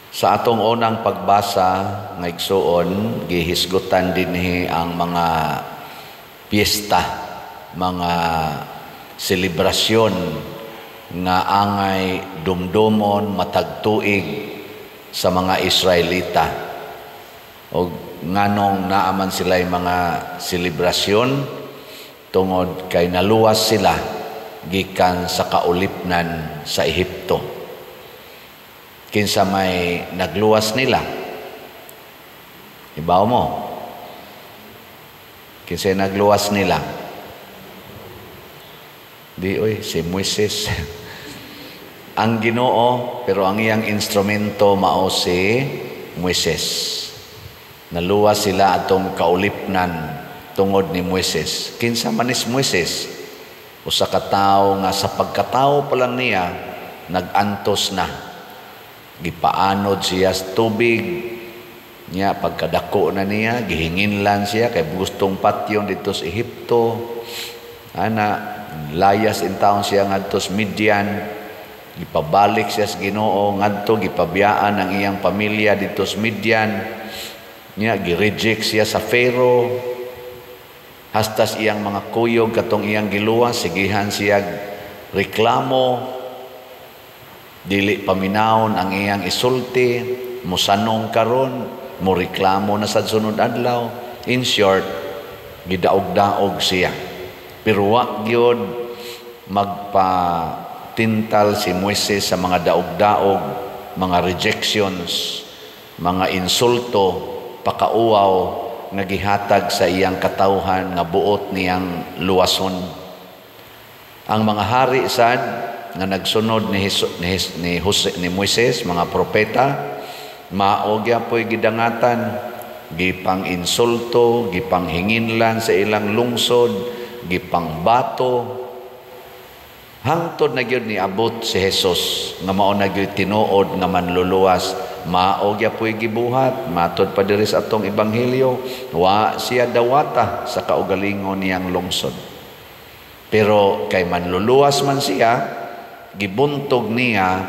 Sa atong unang pagbasa nga, igsuon, gihisgutan dinhi ang mga piyesta, mga selebrasyon nga angay dumdumon matag tuig sa mga Israelita. Og nganong naa man sila mga selebrasyon? Tungod kay naluwas sila gikan sa kaulipnan sa Ehipto. Kinsa may nagluwas nila? Ibaw mo? Kinsa nagluwas nila? Di oy, si Moises. Ang Ginoo, pero ang iyang instrumento mao si Moises. Naluwas sila atong kaulipnan tungod ni Moises. Kinsa man is Moises? Usa ka tawo nga sa pagkatawo pa lang niya nag-antos na. Gipaanod siya sa tubig niya. Pagkadako na niya, gihinginlan siya kay gustong patyon didto sa Ehipto. Ana, layas intawon siya ngadto sa Midian. Gipabalik siya sa Ginoo ngadto, gipabiyaan ang iyang pamilya didto sa Midian. Niya gi-reject siya sa Pharaoh. Hastas iyang mga kuyog katong iyang giluwas, sigihan siya reklamo, dili paminawon ang iyang isulti, musanong karon, mo reklamo na sa sunod adlaw. In short, gidaog-daog siya. Pero wa gyud magpatintal si Moises sa mga daog-daog, mga rejections, mga insulto, pakauwaw nga gihatag sa iyang katawhan nga buot niyang luwason. Ang mga hari sad nga nagsunod ni, Hesu, ni, ni, Jose, ni Moises, mga propeta, mao gyapoy gidangatan, gipang insulto, gipang hinginlan sa ilang lungsod, gipang bato, hangtod na gyud niabot si Jesus nga mao na gyud tinuod nga manluluwas. Mao gyapoy gibuhat. Matod pa diri sa atong ebanghelyo, wa siya dawata sa kaugalingon niyang lungsod, pero kay manluluwas man siya, gibuntog niya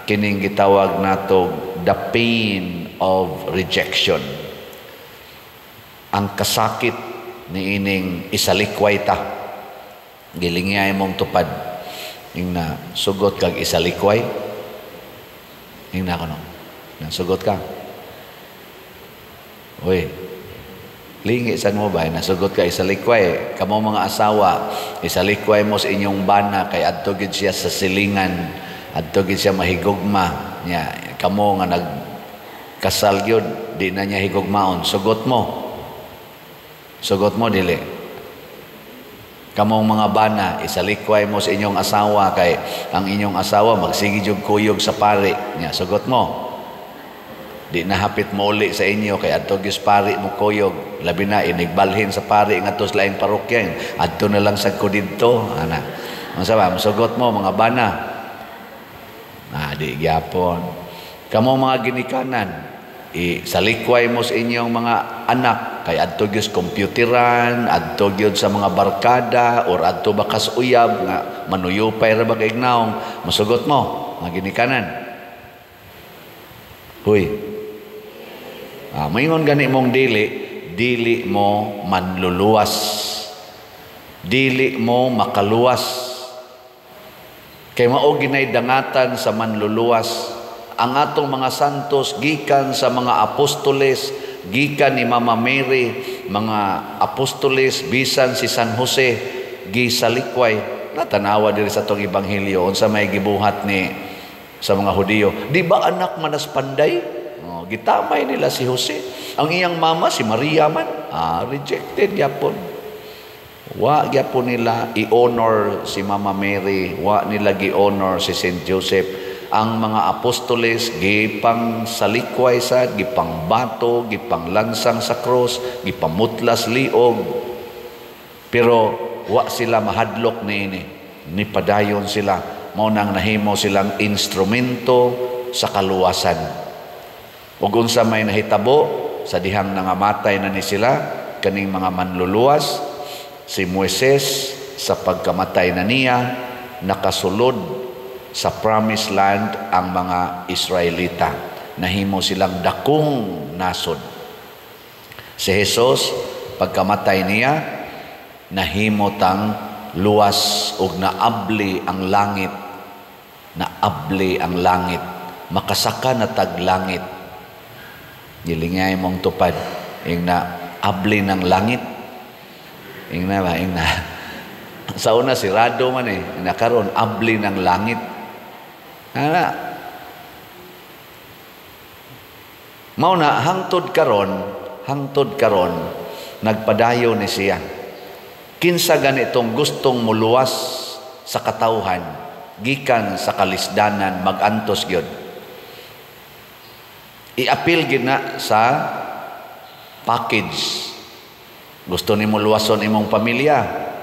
kining gitawag nato the pain of rejection, ang kasakit niining isalikway ta. Gilingyay mong tupad ing na sugot kag isalikway. Ing na kuno nasugot ka. Uy, lingi san mo ba? Nasugot ka isalikway. Kamo mga asawa, isalikway mo sa inyong bana kay adto gid siya sa silingan, adto gid siya mahigugma niya. Kamo nga nagkasal gyud, di na niya higugmaon. Sugot mo? Sugot mo, dili? Kamong mga bana, isalikway mo sa inyong asawa kay ang inyong asawa magsige jud kuyog sa pari niya. Sugot mo? Di na hapit mo uli sa inyo kay adto gyud pari mo kuyog, labi na inigbalhin sa pari ngadto sa laing parokya, adto na lang sad ko didto ana. Unsa ba, musugot mo, mga bana? Na di gyapon. Kamo mga ginikanan, isalikway mo sa inyong mga anak kay adto gyud sa computeran, adto gyud sa mga barkada, or adto ba kas uyab nga manuyupay ra ba kay naong. Musugot mo, mga ginikanan? Huy. Ah, maingon gani mong dili, dili mo manluluwas. Dili mo makaluwas. Kay mao ginay dangatan sa manluluwas. Ang atong mga santos gikan sa mga apostoles, gikan ni Mama Mary, mga apostoles, bisan si San Jose gisalikway. Natanawa diri sa atong ebanghelyo unsa may gibuhat ni sa mga Hudiyo. Di ba anak manas panday? Oh, gitamay nila si Jose. Ang iyang mama si Maria man, rejected gyapon. Wa gyapon nila i-honor si Mama Mary, wa nila gi-honor si Saint Joseph. Ang mga apostoles gipang salikway sa, gipang bato, gipang lansang sa cross, gipamutlas liog. Pero wa sila mahadlok niini. Nipadayon sila. Mao nang nahimo silang instrumento sa kaluwasan. Ug unsa may nahitabo sa dihang nangamatay na ni sila kaning mga manluluwas, si Moises sa pagkamatay na niya, nakasulod sa promised land ang mga Israelita. nahimo silang dakong nasod. Si Jesus, pagkamatay niya, nahimo tang luwas ug naabli ang langit. Naabli ang langit. Makasaka na tag langit. Gilingay mong tupad. Ing na abli ng langit. Ing na ba? Ing na. Sa una, sirado man eh. Ing na karon, abli ng langit. Ana. Mao na hangtod karon nagpadayon ni siya. Kinsa ganitong gustong muluwas sa katawhan gikan sa kalisdanan, magantos gyud. Iapil gyud na sa package. Gusto nimo luwason imong pamilya,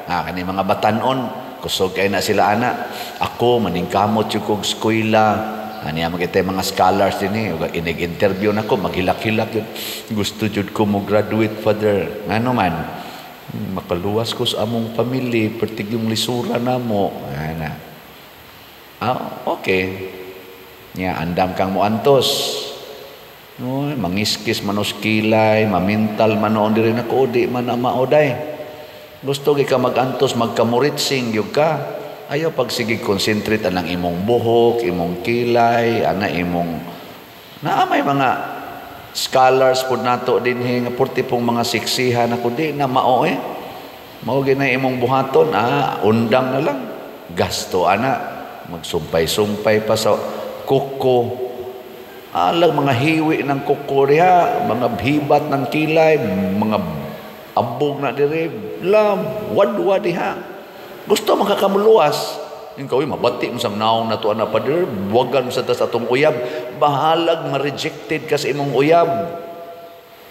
kani mga batan-on, kusog kay na sila ana. Ako maningkamot jud kog eskwela. Ani ang mga mga scholars dinhi, ug inig-interview nako, maghilak-hilak yun. Gusto jud ko mo graduate, Father. Ngano man? Makaluwas ko sa among pamilya, pertig yung lisura namo. Ana. Okay. Nya andam kang moantos. No, mangiskis manos kilay, mamintal manoon diri nako, di man na maoday. Gusto gi ka magantos, magkamuritsing gyud ka. Ayaw pag sige concentrate anang imong buhok, imong kilay, ana imong naa may mga scholars pud nato dinhi nga purti pong mga siksihan ako di na mao eh. Mao gyud na imong buhaton, undang na lang. Gasto ana, magsumpay-sumpay pa sa kuko. Alang mga hiwi ng kuko diha, mga hibat ng kilay, mga abog na dire, lam wadwa diha. Gusto makakamuluwas. Yung kawin, mabati mo sa naong na tuan na pader, buwagan mo sa tas atong uyab, bahalag ma-rejected ka sa imong uyab.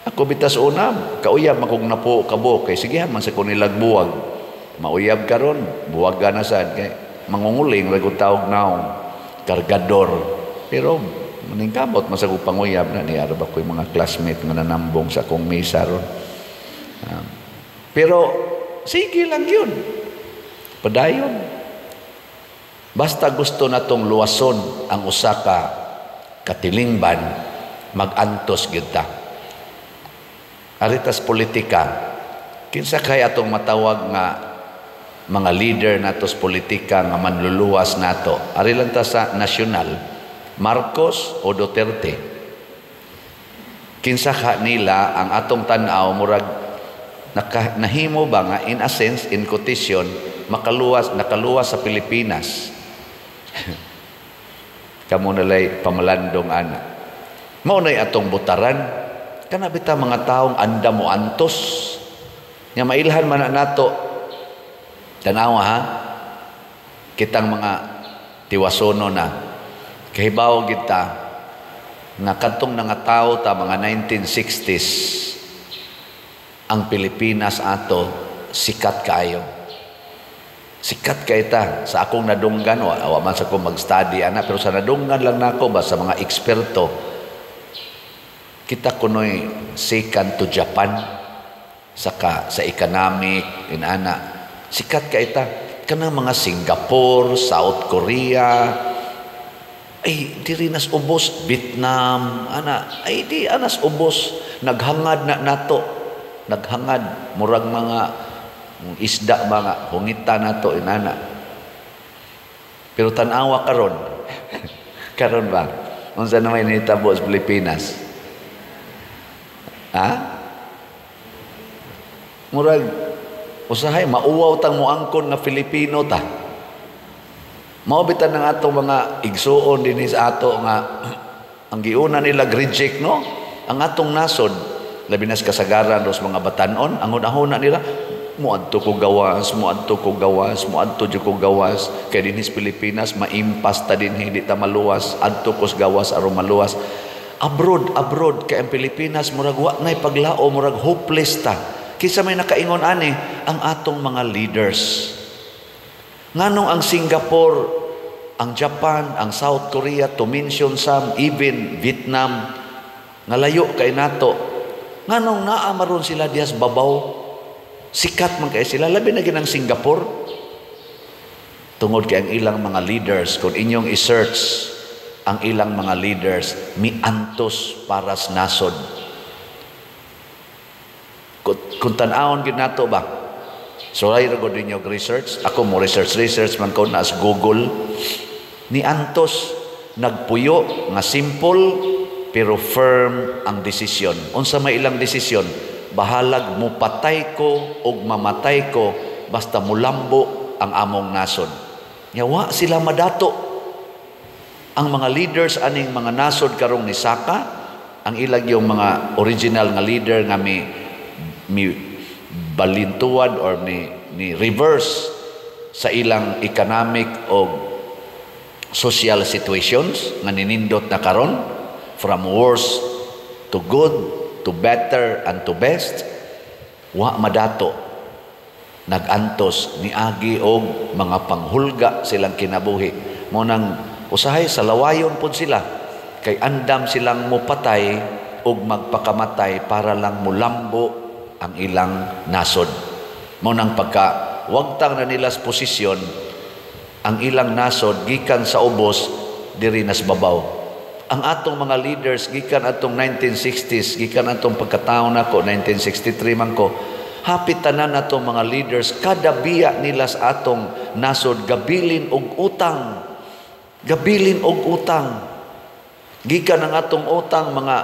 Ako bitas una, kauyab makog napo kabo, kay sigihan man sa kunilag buwag. Mauyab karon, buwagan na sad, kay mangunguling, ragot tawag naong, kargador. Pero, maningkamot, masagong panguyab na, niya ba ko yung mga classmate nga nanambong sa akong misa ron. Pero, sige lang yun. Padayon. Basta gusto natong luwason ang usa ka katilingban, magantos gyud ta. Aritas politika, kinsa kay atong matawag nga mga leader natos politika nga manluluwas nato? Ari lang ta sa nasyonal, Marcos o Duterte. Kinsa ka nila ang atong tan-aw murag nahimo ba nga in a sense, in quotation, makaluwas, nakaluwas sa Pilipinas? Kamo nalay pamalandong ana. Mao nay atong butaran. Kana bita mga taong anda mo antos. Nya mailhan man na nato. Tanawa ha. Kitang mga tiwasono na. Kahibaw kita nga kadtong nangatawo ta mga 1960s, ang Pilipinas ato sikat kaayo. Sikat kay ta sa akong nadunggan, wa man sa ko mag-study ana, pero sa nadunggan lang nako ba sa mga eksperto, kita kunoy second to Japan saka sa economic inana. Sikat kay ta kanang mga Singapore, South Korea, ay diri nas ubos, Vietnam ana, ay di anas ubos, naghangad na nato, naghangad murag mga isda mga hungita nato inana. Pero tan-awa karon. Karon ba unsa na may nitabo sa Pilipinas? Ha? Murag usahay mauwaw tang moangkon nga Filipino ta. Mao bitan ang atong mga igsuon dinhi sa ato nga ang giuna nila reject no ang atong nasod, labi na sa kasagaran dos mga batan-on, ang hunahuna nila muadto ko gawas, muadto ko gawas, muadto jud ko gawas, kay dinhi sa Pilipinas maimpas ta dinhi, di ta maluwas, adto ko sa gawas aron maluwas. Abroad, abroad kay ang Pilipinas murag wa nay paglao, murag hopeless ta. Kinsa may nakaingon ani? Ang atong mga leaders. Nganong ang Singapore, ang Japan, ang South Korea, to mention some, even Vietnam, nga layo kay nato. Nganong naa maron sila diyas babaw? Sikat man kay sila, labi na ginang Singapore. Tungod kay ang ilang mga leaders, kung inyong i-search Ang ilang mga leaders miantos para sa nasod. Kung tan-awon gyud nato ba? So ay ra gud ninyo research. Ako mo research research man ko na sa Google. Niantos, nagpuyo nga simple pero firm ang desisyon. Unsa may ilang desisyon? Bahalag mupatay ko og mamatay ko, basta mulambo ang among nasod. Nya wa sila madato. Ang mga leaders aning mga nasod karong ni saka, ang ilang yung mga original nga leader nga mi balintuad or ni reverse sa ilang economic o social situations nga ninindot na karon from worst to good to better and to best, wa madato, nagantos, niagi og mga panghulga silang kinabuhi. Mo nang usahay sa lawayon pod sila kay andam silang mopatay og magpakamatay para lang mulambo ang ilang nasod. Mo nang pagka wagtang na nila sa posisyon, ang ilang nasod gikan sa ubos diri nas babaw. Ang atong mga leaders gikan atong 1960s, gikan atong pagkataon nako, 1963 man ko, hapit tanan atong mga leaders, kada biya nila sa atong nasod gabilin og utang. Gabilin og utang. Gikan ang atong utang mga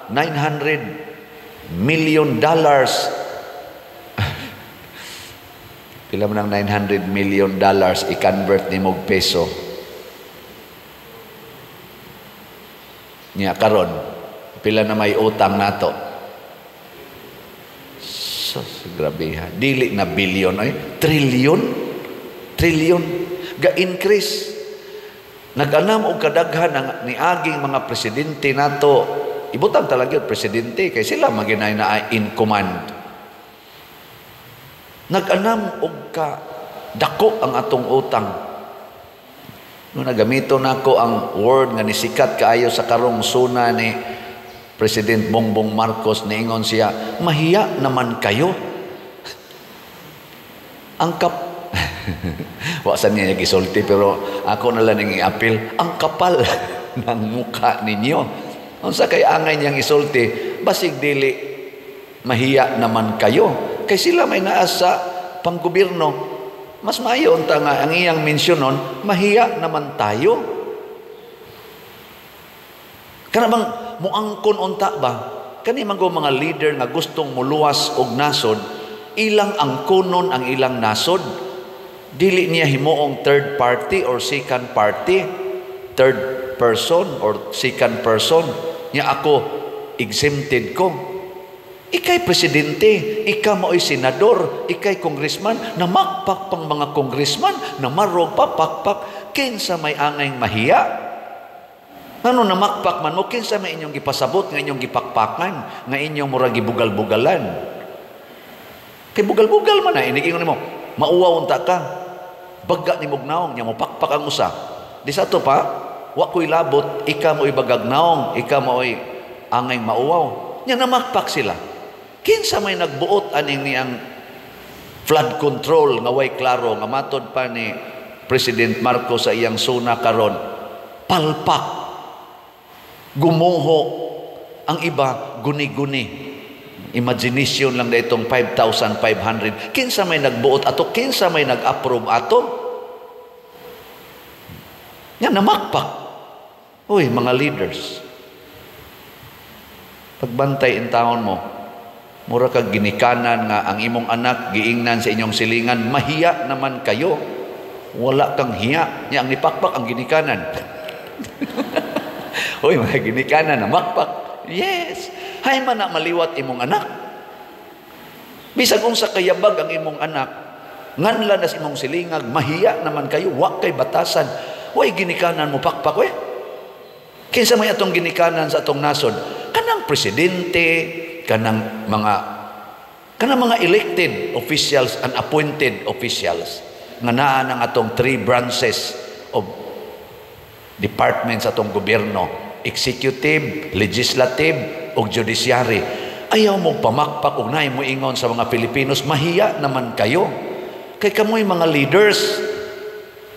$900 million. Pila man ang $900 million i-convert ni mog peso? Nya karon pila na may utang nato? So, grabe ha. Dili na billion ay trillion. Trillion ga-increase. Nag-anam og kadaghan ang niaging mga presidente nato. Ibutang talaga yung presidente kay sila maginay na in command. Nag-anam og ka dako ang atong utang. No, nagamito nako ang word nga nisikat kaayo sa karong suna ni President Bongbong Marcos, niingon siya, "Mahiya naman kayo." Ang kap wa sa niya gisulti pero ako na lang ning i-appeal, ang kapal ng muka ninyo. Unsa kay angay niyang isulti, basig dili mahiya naman kayo kay sila may naa sa panggobyerno. Mas maayo unta nga ang iyang mensyonon, mahiya naman tayo. Kana bang muangkon unta ba? Kani man go mga leader nga gustong muluwas og nasod, ilang angkonon ang ilang nasod. Dili niya himuong third party or second party, third person or second person. Nya ako exempted ko. Ikay presidente, ikaw mao'y senador, ikay congressman, namakpak pang mga congressman, namarog pa, pakpak, kinsa may angay mahiya? Ano namakpak man mo, kinsa may inyong gipasabot, nga inyong gipakpakan, nga inyong murag gibugal-bugalan? Kay bugal-bugal man na, inigingon nimo, mauwaw unta ka, baga ni mugnaong, nya mo pakpak ang usa. Di sa to pa, wa ko'y labot, ikaw mo'y bagagnaong, ikaw mo'y angay mauwaw. Nya namakpak sila. Kinsa may nagbuot aning niyang flood control nga way klaro nga matod pa ni President Marcos sa iyang suna karon, palpak, gumuho, ang iba guni-guni. Imagination lang na itong 5,500. Kinsa may nagbuot ato? Kinsa may nag-approve ato? Nga namakpak. Uy, mga leaders, pagbantay in taon mo, mura kag ginikanan nga ang imong anak giingnan sa inyong silingan, mahiya naman kayo. Wala kang hiya. Nya ang nipakpak ang ginikanan. Uy, mga ginikanan namakpak. Yes. Hay man na maliwat imong anak. Bisag unsa kayabag ang imong anak, nganlan nas imong silingag, mahiya naman kayo, wa kay batasan. Way ginikanan mo pakpak we. Kinsa may atong ginikanan sa atong nasod? Kanang presidente, kanang mga elected officials and appointed officials nga naa ng atong three branches of departments atong gobyerno, executive, legislative ug judiciary. Ayaw mo pamakpak ug naay mo ingon sa mga Pilipinos, mahiya naman kayo. Kay kamoy mga leaders,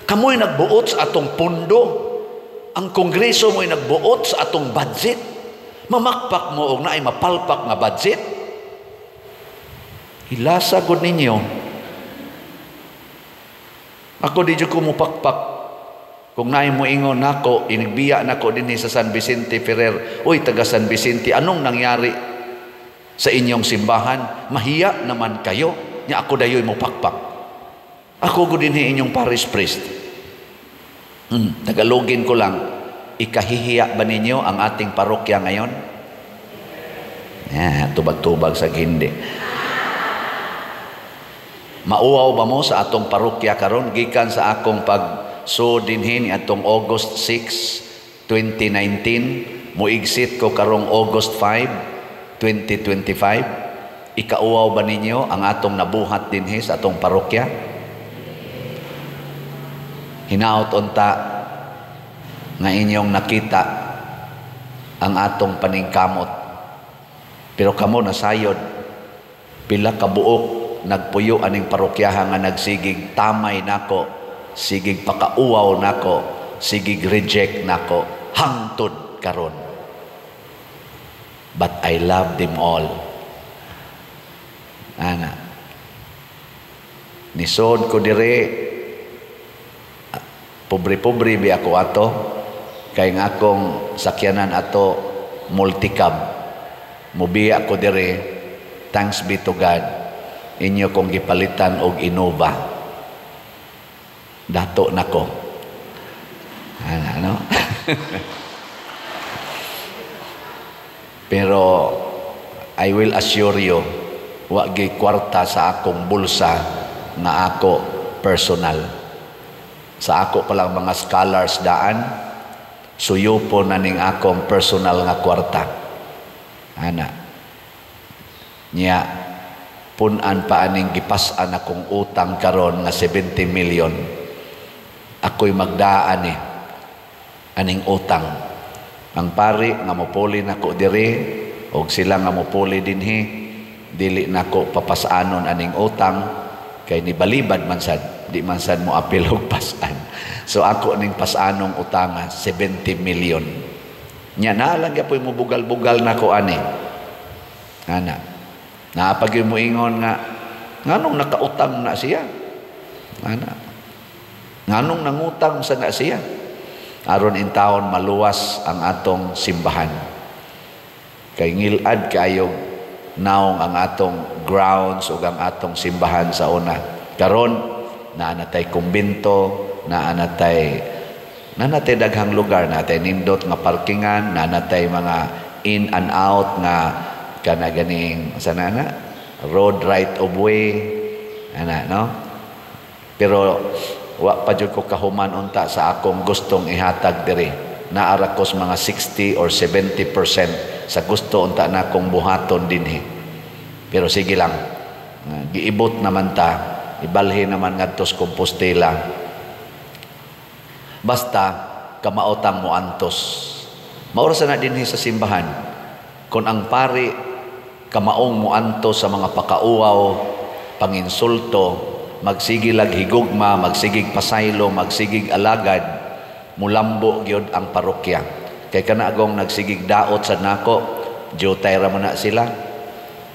kamoy nagbuot sa atong pundo. Ang Kongreso mo'y nagbuot sa atong budget. Mamakpak mo og naay mapalpak nga budget. Hilasa gud ninyo. Ako, di jud ko mupakpak. Kung naay mo ingon nako, inigbiya nako dinhi sa San Vicente Ferrer. "Uy, taga San Vicente, anong nangyari sa inyong simbahan? Mahiya naman kayo." Nya ako dayoy mo pakpak. Ako gud dinhi inyong parish priest. Tagalogin ko lang. Ikahihiya ba ninyo ang ating parokya ngayon? Yeah, tubag-tubag sa hindi. Mauwaw ba mo sa atong parokya karon gikan sa akong pag so dinhi atong August 6, 2019, muigsit ko karong August 5, 2025? Ikauwaw ba ninyo ang atong nabuhat dinhi sa atong parokya? Hinaot unta nga inyong nakita ang atong paningkamot. Pero kamo nasayod pila ka buok nagpuyo aning parokyaha nga nagsigig tamay nako, sigig pakauwaw nako, sigig reject nako hangtod karon. But I love them all. Ana. Nisod ko dire, pobre-pobre bi ako ato, kay nga akong sakyanan ato multicab. Mubiya ko dire, thanks be to God, inyo kong gipalitan og Innova. Dato nako. Ana, no? Pero I will assure you, wa gi kwarta sa akong bulsa nga ako personal. Sa ako palang mga scholars daan, suyupo na ning akong personal nga kwarta. Ana. Nya, punan pa aning gipas-an akong utang karon nga 70 million. Ako'y magdaan eh aning utang. Ang pari nga mopuli nako diri og sila nga mopuli dinhi, dili nako papasanon aning utang kay nibalibad man sad, di man sad mo apil og pasan. So ako ning pasanong utanga 70 million. Nya na lang gyapon mo bugal-bugal nako ani. Ana. Naapag mo ingon nga nganong nakautang na siya? Ana. Nganong nangutang sa na siya? Aron in taon maluwas ang atong simbahan. Kay ngilad kaayog naong ang atong grounds ug ang atong simbahan sa una. Karon naa na tay kumbento, naa na tay daghang lugar, naa tay nindot nga parkingan, naa na tay mga in and out nga kana ganing sana na road right of way ana, no? Pero wa pa jud ko kahuman unta sa akong gustong ihatag diri. Naara ko sa mga 60 or 70% sa gusto unta na akong buhaton dinhi. Pero sige lang, giibot naman ta, ibalhin naman ngadto sa Compostela. Basta kamaotang moantos. Maura sa na dinhi sa simbahan. Kung ang pari kamaong moantos sa mga pakauwaw, panginsulto, magsigilag higugma, magsigig pasaylo, magsigig alagad, mulambo gyud ang parokya. Kay kanagong nagsigig daot sa nako, jutay ra man na sila.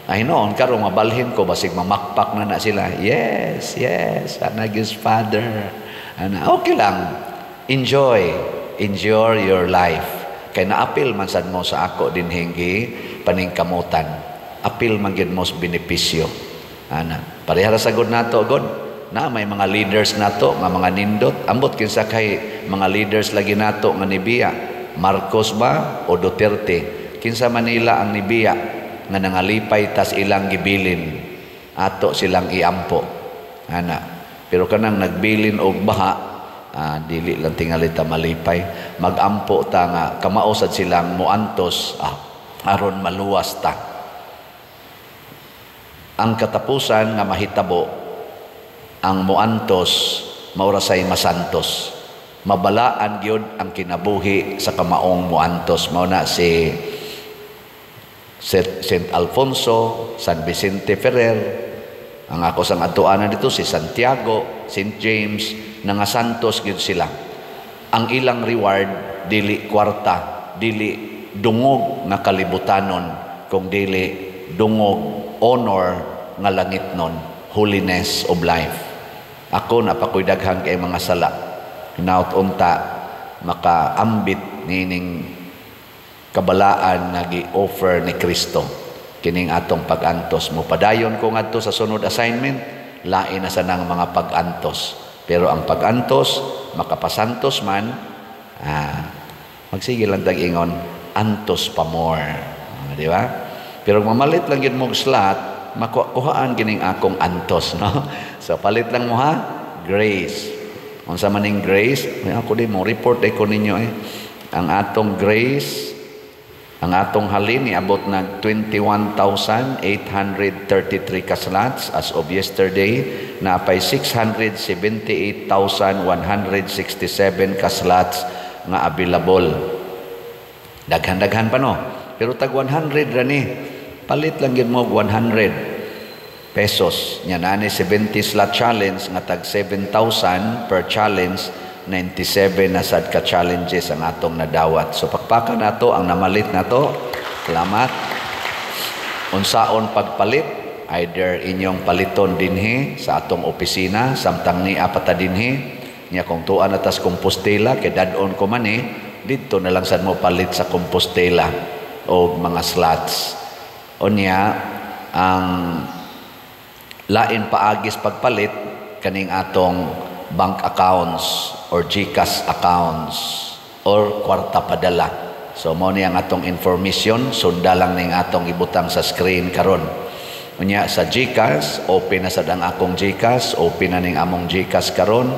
Ay noon, karon mabalhin ko, basig mamakpak na na sila. Yes, anagis Father. Ana, okay lang. Enjoy. Enjoy your life. Kay naapil man sad mo sa ako din hinggi paningkamutan. Apil man gyud mo sa benepisyo. Ana, parehara sa god nato god. Na may mga leaders nato nga mga nindot. Ambot kinsa kay mga leaders lagi nato nga nibiya. Marcos ba o Duterte? Kinsa Manila ang nibiya nga nangalipay tas ilang gibilin, ato silang iampo. Ana, pero kanang nagbilin og baha, dili lang tingali ta malipay, magampo ta nga kamao sad silang muantos, aron maluwas ta. Ang katapusan nga mahitabo, ang muantos maura say masantos. Mabalaan gyud ang kinabuhi sa kamaong muantos. Mao na si Saint Alfonso, San Vicente Ferrer, ang ako sang atuanan dito si Santiago, Saint James, nga santos gyud sila. Ang ilang reward dili kwarta, dili dungog nga kalibutanon, kung dili dungog honor nga langitnon, holiness of life. Ako, napakoy daghan kay mga sala. Hinaut unta makaambit nining kabalaan nga gi-offer ni Kristo kining atong pag-antos. Mo padayon ko ngadto sa sunod assignment, lain na sa nang mga pag-antos. Pero ang pag-antos makapasantos man. Magsige lang tag ingon, antos pa more. Di ba? Pero mamalit lang gyud mo slot, makuhaan kining akong antos, no? So palit lang mo ha, grace. Unsa man ning grace? May ako di mo report ko ninyo eh. Ang atong grace, ang atong halin niabot nag 21,833 ka slots as of yesterday, napay 678,167 ka slots nga available. Daghan-daghan pa, no? Pero tag 100 ra ni. Palit lang gyud mo 100 pesos. Nya nani 70 slot challenge nga tag 7,000 per challenge, 97 na sad ka challenges ang atong nadawat. So pakpakan nato ang namalit nato. Salamat. Unsaon pagpalit? Either inyong paliton dinhi sa atong opisina samtang ni pa ta dinhi. Nya kung tuan na tas Compostela kay dad-on ko man eh, didto na lang sad mo palit sa Compostela o mga slots. Unya ang lain paagis pagpalit, kaning atong bank accounts or GCash accounts or kwarta padala. So mo ni ang atong information, sunda lang ning atong ibutang sa screen karon. Unya sa GCash, open na sad ang akong GCash, open na ning among GCash karon.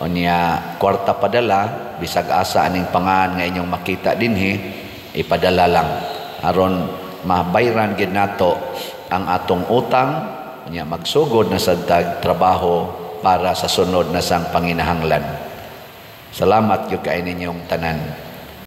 Unya kwarta padala, bisag asa aning pangan nga inyong makita dinhi, ipadala lang aron mabayran gid nato ang atong utang. Unya magsugod na sad tag trabaho para sa sunod na sang panginahanglan. Salamat gyud kay ninyong tanan.